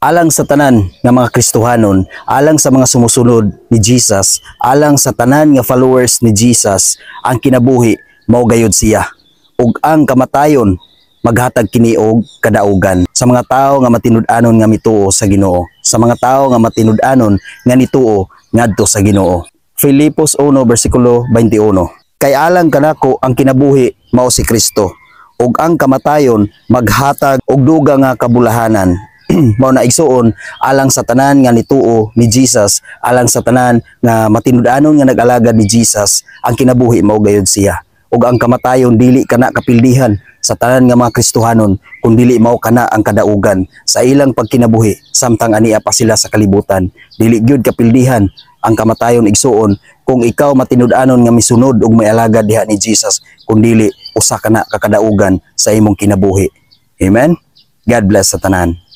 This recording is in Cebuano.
Alang sa tanan nga mga Kristohanon, alang sa mga sumusunod ni Jesus, alang sa tanan nga followers ni Jesus, ang kinabuhi mao gayud siya. Ug ang kamatayon maghatag kini og kadaugan sa mga tawo nga matinud-anon nga mituo sa Ginoo, sa mga tawo nga matinud-anon nga nituo ngadto sa Ginoo. Filipos 1 bersikulo 21. Kay alang kanako ang kinabuhi mao si Kristo ug ang kamatayon maghatag og dugang nga kabulahanan. Mao na, igsuon, alang sa tanan nga nituo ni Jesus, alang sa tanan nga matinud-anon nga nag-alagad ni Jesus, ang kinabuhi mao gayud siya. Ug ang kamatayon dili kana kapildihan sa tanan nga mga Kristohanon, kun dili mao kana ang kadaugan sa ilang pagkinabuhi samtang ania pa sila sa kalibutan. Dili gyud kapildihan ang kamatayon, igsuon, kung ikaw matinud-anon nga misunod ug may alagad diha ni Jesus, kun dili usa kana ka kadaugan sa imong kinabuhi. Amen. God bless sa tanan.